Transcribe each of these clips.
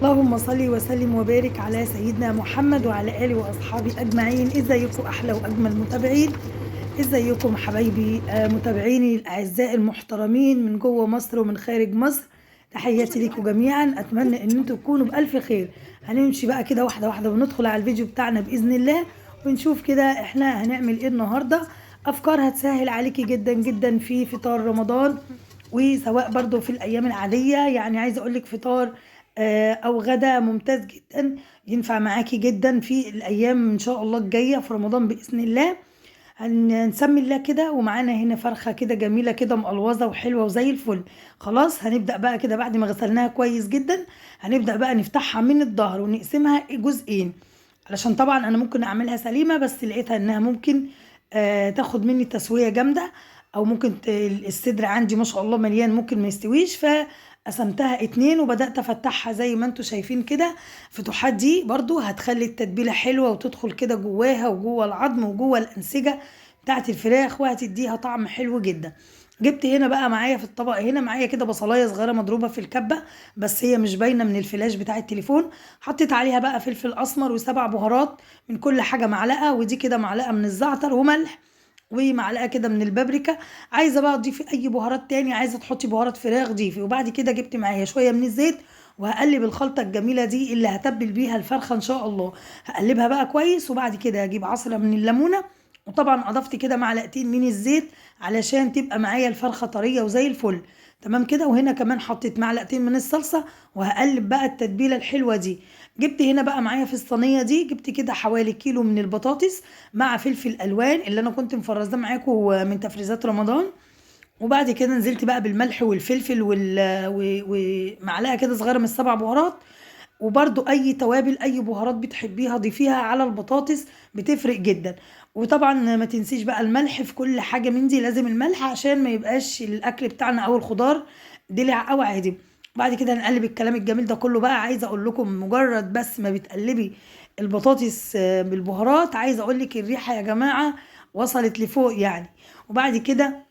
اللهم صل وسلم وبارك على سيدنا محمد وعلى آله وأصحابه أجمعين. ازيكم أحلى وأجمل متابعين؟ ازيكم حبايبي متابعيني الأعزاء المحترمين من جوه مصر ومن خارج مصر؟ تحياتي لكم جميعا، أتمنى إن انتم تكونوا بألف خير. هنمشي بقى كده واحدة واحدة وندخل على الفيديو بتاعنا بإذن الله، ونشوف كده احنا هنعمل ايه النهاردة. أفكار هتسهل عليكي جدا جدا في فطار رمضان، وسواء برضو في الأيام العادية. يعني عايزة أقولك فطار أو غدا ممتاز جدا، ينفع معاكي جدا في الأيام إن شاء الله الجاية في رمضان بإذن الله. هنسمي الله كده، ومعانا هنا فرخة كده جميلة كده مقلوظة وحلوة وزي الفل. خلاص هنبدأ بقى كده بعد ما غسلناها كويس جدا، هنبدأ بقى نفتحها من الظهر ونقسمها جزئين، علشان طبعا أنا ممكن أعملها سليمة، بس لقيتها إنها ممكن تاخد مني تسوية جامدة، أو ممكن الصدر عندي ما شاء الله مليان ممكن ما يستويش، فقسمتها 2 وبدأت أفتحها زي ما انتوا شايفين كده. فتوحات دي برضو هتخلي التتبيلة حلوة وتدخل كده جواها وجوه العظم وجوه الأنسجة بتاعت الفراخ، وهتديها طعم حلو جدا. جبت هنا بقى معايا في الطبق هنا معايا كده بصلايه صغيرة مضروبة في الكبه، بس هي مش باينة من الفلاش بتاع التليفون. حطيت عليها بقى فلفل اسمر و7 بهارات من كل حاجة معلقه، ودي كده معلقه من الزعتر وملح، ومعلقة كده من البابريكا. عايزه بقى تضيفي اي بهارات تاني، عايزه تحطي بهارات فراخ ضيفي. وبعد كده جبت معايا شوية من الزيت، وهقلب الخلطة الجميلة دي اللي هتبل بيها الفرخه ان شاء الله. هقلبها بقى كويس، وبعد كده هجيب عصره من الليمونه، وطبعا اضفت كده معلقتين من الزيت علشان تبقى معايا الفرخه طرية وزي الفل. تمام كده. وهنا كمان حطيت معلقتين من الصلصه، وهقلب بقى التتبيله الحلوة دي. جبت هنا بقى معايا في الصينية دي جبت كده حوالي كيلو من البطاطس مع فلفل الوان اللي انا كنت مفرزاه معاكم من تفريزات رمضان. وبعد كده نزلت بقى بالملح والفلفل ومعلقة كده صغيرة من ال7 بهارات، وبرده اي توابل اي بهارات بتحبيها ضيفيها على البطاطس، بتفرق جدا. وطبعا ما تنسيش بقى الملح في كل حاجة من دي، لازم الملح عشان ما يبقاش الاكل بتاعنا او الخضار دلع او عادي. بعد كده نقلب الكلام الجميل ده كله بقى. عايزه اقول لكم مجرد بس ما بتقلبي البطاطس بالبهارات، عايزه اقول لك الريحة يا جماعة وصلت لفوق يعني. وبعد كده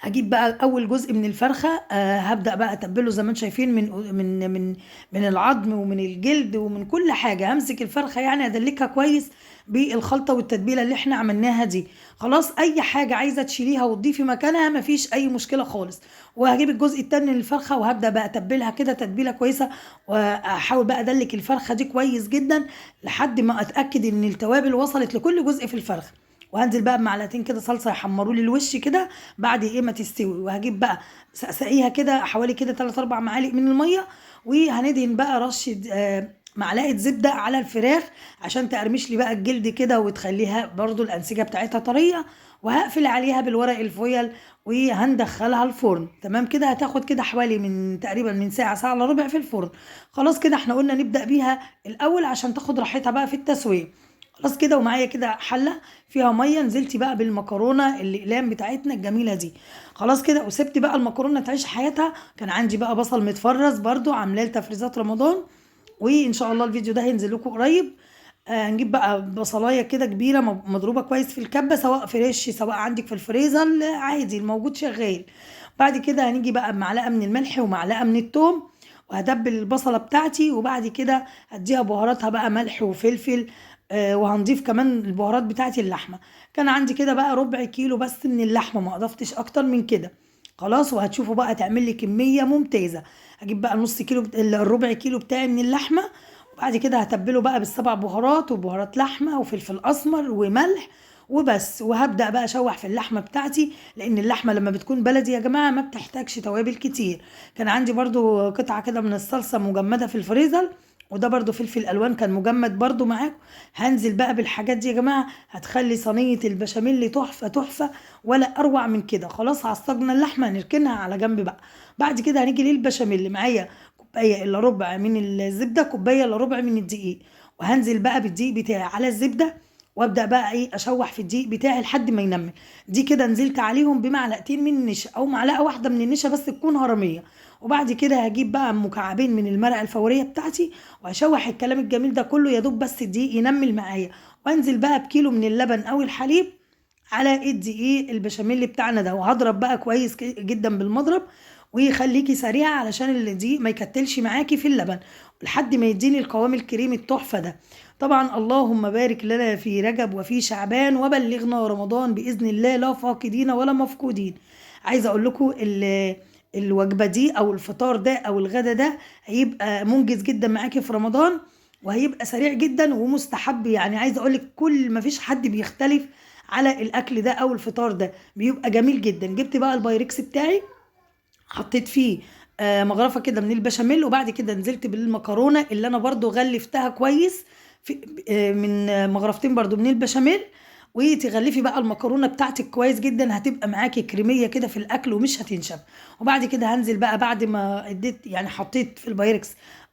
هجيب بقى اول جزء من الفرخه، هبدا بقى اتبله زي ما انتم شايفين من من من من العظم ومن الجلد ومن كل حاجة. همسك الفرخه يعني ادلكها كويس بالخلطه والتتبيله اللي احنا عملناها دي. خلاص اي حاجة عايزه تشيليها وتضيفي مكانها مفيش اي مشكلة خالص. وهجيب الجزء التاني للفرخه وهبدا بقى اتبلها كده تتبيله كويسة، واحاول بقى ادلك الفرخه دي كويس جدا لحد ما اتاكد ان التوابل وصلت لكل جزء في الفرخه. وهنزل بقى بمعلقتين كده صلصه يحمروا لي الوش كده بعد ايه ما تستوي. وهجيب بقى سقسقيها كده حوالي كده 3-4 معالق من المية، وهندهن بقى رشه معلقه زبدة على الفراخ عشان تقرمش لي بقى الجلد كده وتخليها برضو الانسجة بتاعتها طرية. وهقفل عليها بالورق الفويل وهندخلها الفرن. تمام كده. هتاخد كده حوالي من تقريبا من ساعة، ساعة الا ربع في الفرن. خلاص كده احنا قلنا نبدا بيها الاول عشان تاخد راحتها بقى في التسوية. خلاص كده. ومعايا كده حله فيها مية، نزلتي بقى بالمكرونه الاقلام بتاعتنا الجميلة دي. خلاص كده. وسبت بقى المكرونه تعيش حياتها. كان عندي بقى بصل متفرز برضو عاملاه لتفريزات رمضان، وان شاء الله الفيديو ده هينزل لكم قريب. هنجيب بقى بصلايه كده كبيرة مضروبة كويس في الكبه، سواء fresh سواء عندك في الفريزر عادي الموجود شغال. بعد كده هنيجي بقى بمعلقه من الملح ومعلقة من الثوم، وهدبل البصله بتاعتي. وبعد كده هديها بهاراتها بقى ملح وفلفل، وهنضيف كمان البهارات بتاعتي اللحمة. كان عندي كده بقى ربع كيلو بس من اللحمة، ما اضفتش اكتر من كده. خلاص. وهتشوفوا بقى تعمل لي كمية ممتازة. هجيب بقى نص كيلو الربع كيلو بتاعي من اللحمة، وبعد كده هتبله بقى بال7 بهارات وبهارات لحمه وفلفل اسمر وملح وبس. وهبدا بقى اشوح في اللحمة بتاعتي، لان اللحمة لما بتكون بلدي يا جماعة ما بتحتاجش توابل كتير. كان عندي برضو قطعه كده من الصلصه مجمده في الفريزر، وده برضو فلفل الوان كان مجمد برضو معاكم. هنزل بقى بالحاجات دي يا جماعة، هتخلي صينية البشاميل تحفة تحفة ولا اروع من كده. خلاص عصجنا اللحمة هنركنها على جنب بقى. بعد كده هنيجي للبشاميل. معايا كوباية الا ربع من الزبدة، كوباية الا ربع من الدقيق، وهنزل بقى بالدقيق بتاعي على الزبدة، وابدا بقى ايه اشوح في الدقيق بتاعي لحد ما ينمل. دي كده نزلت عليهم بمعلقتين من النشا او معلقه واحدة من النشا بس تكون هرميه. وبعد كده هجيب بقى مكعبين من المرقه الفورية بتاعتي، وهشوح الكلام الجميل ده كله يا دوب بس الدقيق ينمل معايا. وانزل بقى بكيلو من اللبن او الحليب على الدقيق البشاميل بتاعنا ده، وهضرب بقى كويس جدا بالمضرب. ويخليكي سريعة علشان الدقيق ما يكتلش معاكي في اللبن لحد ما يديني القوام الكريمي التحفة ده. طبعا اللهم بارك لنا في رجب وفي شعبان وبلغنا رمضان باذن الله لا فاقدين ولا مفقودين. عايزه اقول لكم الوجبة دي او الفطار ده او الغدا ده هيبقى منجز جدا معاكي في رمضان، وهيبقى سريع جدا ومستحب. يعني عايزه اقول لك كل ما فيش حد بيختلف على الاكل ده او الفطار ده، بيبقى جميل جدا. جبت بقى البايركس بتاعي، حطيت فيه مغرفه كده من البشاميل، وبعد كده نزلت بالمكرونه اللي انا برضو غلفتها كويس في من مغرفتين برضو من البشاميل. وتغلفي بقى المكرونه بتاعتك كويس جدا، هتبقى معاكي كريميه كده في الاكل ومش هتنشف. وبعد كده هنزل بقى بعد ما اديت يعني حطيت في البايركس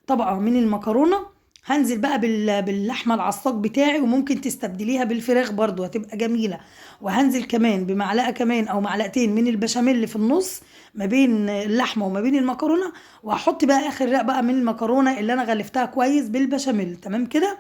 طبقه من المكرونه، هنزل بقى باللحمه العصاج بتاعي، وممكن تستبدليها بالفراخ برضو هتبقى جميلة. وهنزل كمان بمعلقه كمان او معلقتين من البشاميل في النص ما بين اللحمة وما بين المكرونه، وهحط بقى اخر رق بقى من المكرونه اللي انا غلفتها كويس بالبشاميل. تمام كده.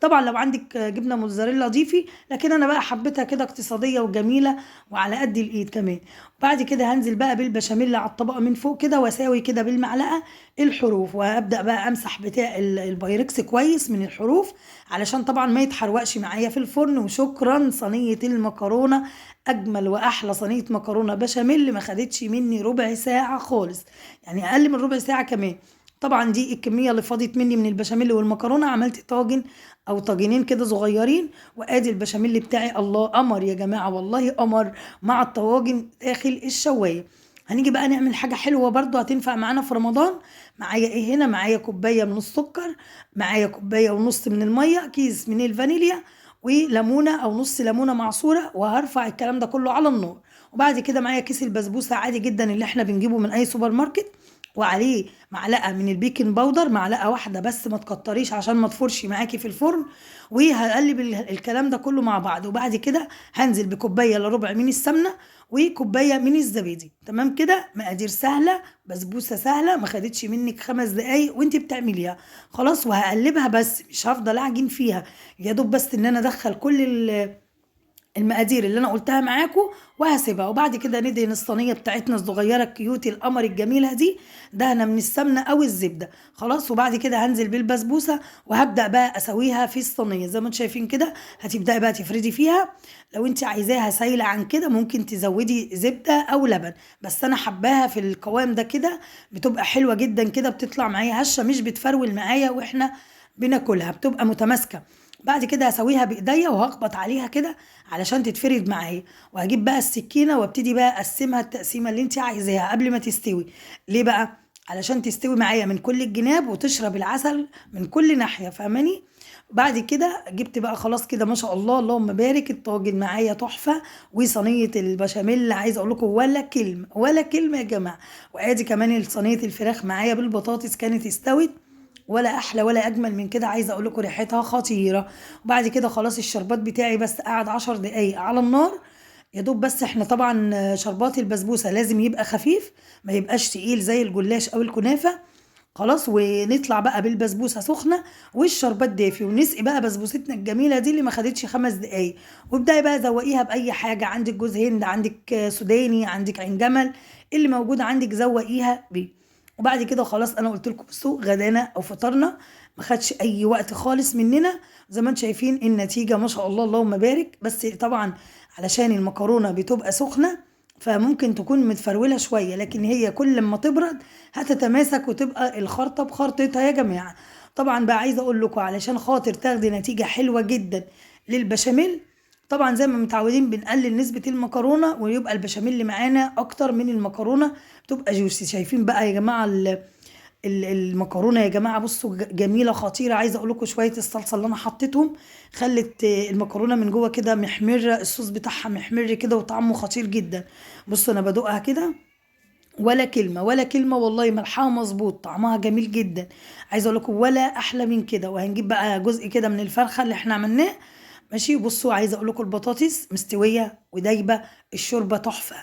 طبعا لو عندك جبنه موتزاريلا ضيفي، لكن انا بقى حبيتها كده اقتصادية وجميلة وعلى قد الايد كمان. بعد كده هنزل بقى بالبشاميل على الطبقة من فوق كده، واساوي كده بالمعلقه الحروف، وابدا بقى امسح بتاع البايركس كويس من الحروف علشان طبعا ما يتحرقش معايا في الفرن. وشكرا. صينية المكرونه اجمل واحلى صينية مكرونه بشاميل، ما خدتش مني ربع ساعة خالص، يعني اقل من ربع ساعة كمان. طبعا دي الكمية اللي فاضت مني من البشاميل والمكرونه، عملت طاجن او طاجنين كده صغيرين. وادي البشاميل بتاعي، الله قمر يا جماعة، والله قمر مع الطواجن داخل الشوايه. هنيجي بقى نعمل حاجة حلوة برضو هتنفع معانا في رمضان. معايا ايه هنا؟ معايا كوباية من السكر، معايا كوباية ونص من المية، كيس من الفانيليا، وليمونه او نص ليمونه معصوره، وهرفع الكلام ده كله على النار. وبعد كده معايا كيس البسبوسه عادي جدا اللي احنا بنجيبه من اي سوبر ماركت، وعليه معلقه من ال baking powder، معلقه واحدة بس ما تكتريش عشان ما تفرش معاكي في الفرن. وهقلب الكلام ده كله مع بعض. وبعد كده هنزل بكوبايه الا ربع من السمنة وكوبايه من الزبادي. تمام كده. مقادير سهلة، بسبوسه سهلة، ما خدتش منك 5 دقايق وانت بتعمليها خلاص. وهقلبها بس مش هفضل اعجن فيها، يا دوب بس ان انا ادخل كل المقادير اللي انا قلتها معاكم وهسيبها. وبعد كده ندهن الصينية بتاعتنا الصغيرة ال cute القمر الجميلة دي دهنه من السمنة او الزبدة خلاص. وبعد كده هنزل بالبسبوسه وهبدا بقى اسويها في الصينية زي ما انتم شايفين كده. هتبداي بقى تفردي فيها، لو انت عايزاها سايله عن كده ممكن تزودي زبدة او لبن، بس انا حباها في القوام ده كده، بتبقى حلوة جدا كده، بتطلع معايا هشه مش بتفرول معايا واحنا بناكلها، بتبقى متماسكة. بعد كده هسويها بايديا وهخبط عليها كده علشان تتفرد معايا، وهجيب بقى السكينة وابتدي بقى اقسمها التقسيمه اللي انت عايزاها قبل ما تستوي. ليه بقى؟ علشان تستوي معايا من كل الجناب وتشرب العسل من كل ناحية، فاهماني؟ بعد كده جبت بقى خلاص كده ما شاء الله اللهم بارك، الطاجن معايا تحفة، وصينيه البشاميل عايزه اقول لكم ولا كلمة ولا كلمة يا جماعة. وادي كمان صينية الفراخ معايا بالبطاطس كانت استوت، ولا احلى ولا اجمل من كده، عايزه اقول لكم ريحتها خطيرة. وبعد كده خلاص الشربات بتاعي بس قعد 10 دقايق على النار يا دوب بس. احنا طبعا شربات البسبوسه لازم يبقى خفيف، ما يبقاش تقيل زي الجلاش او الكنافه خلاص. ونطلع بقى بالبسبوسه سخنة والشربات دافي، ونسقي بقى بسبوستنا الجميلة دي اللي ما خدتش 5 دقايق. وابداي بقى زوقيها باي حاجة عندك، جوز هند، عندك سوداني، عندك عين جمل، اللي موجود عندك زوقيها بيه. وبعد كده خلاص انا قلت لكم بصوا غدانا او فطرنا ما خدش اي وقت خالص مننا، زي ما انتم شايفين النتيجة ما شاء الله اللهم بارك. بس طبعا علشان المكرونه بتبقى سخنة فممكن تكون متفروله شوية، لكن هي كل ما تبرد هتتماسك وتبقى الخرطة بخرطتها يا جماعة. طبعا بقى عايزه اقول لكم علشان خاطر تاخدي نتيجة حلوة جدا للبشاميل، طبعا زي ما متعودين بنقلل نسبة المكرونة ويبقى البشاميل معانا اكتر من المكرونة، بتبقى جوسي. شايفين بقى يا جماعة المكرونة يا جماعة، بصوا جميلة خطيرة. عايزة اقول لكم شوية الصلصة اللي انا حطيتهم خلت المكرونة من جوه كده محمرة، الصوص بتاعها محمر كده وطعمه خطير جدا. بصوا انا بدوقها كده ولا كلمة ولا كلمة والله، ملحها مظبوط، طعمها جميل جدا، عايزة اقول لكم ولا احلى من كده. وهنجيب بقى جزء كده من الفرخة اللي احنا عملناه ماشي. بصوا عايزه اقول لكم البطاطس مستوية ودايبه، الشوربة تحفة،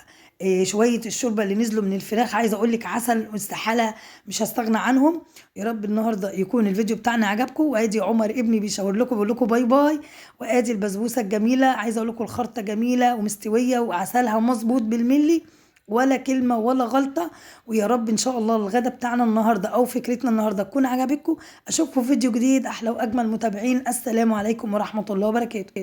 شوية الشوربة اللي نزلوا من الفراخ عايزه اقول لك عسل، واستحاله مش هستغنى عنهم. يا رب النهارده يكون الفيديو بتاعنا عجبكم. وادي عمر ابني بيشاور لكم بيقول لكم bye bye. وادي البسبوسه الجميلة، عايزه اقول لكم الخرطة جميلة ومستويه وعسلها مظبوط بالملي. ولا كلمة ولا غلطة. ويا رب ان شاء الله الغدا بتاعنا النهاردة او فكرتنا النهاردة تكون عجبتكم. اشوفكم في فيديو جديد. احلى واجمل متابعين، السلام عليكم ورحمة الله وبركاته.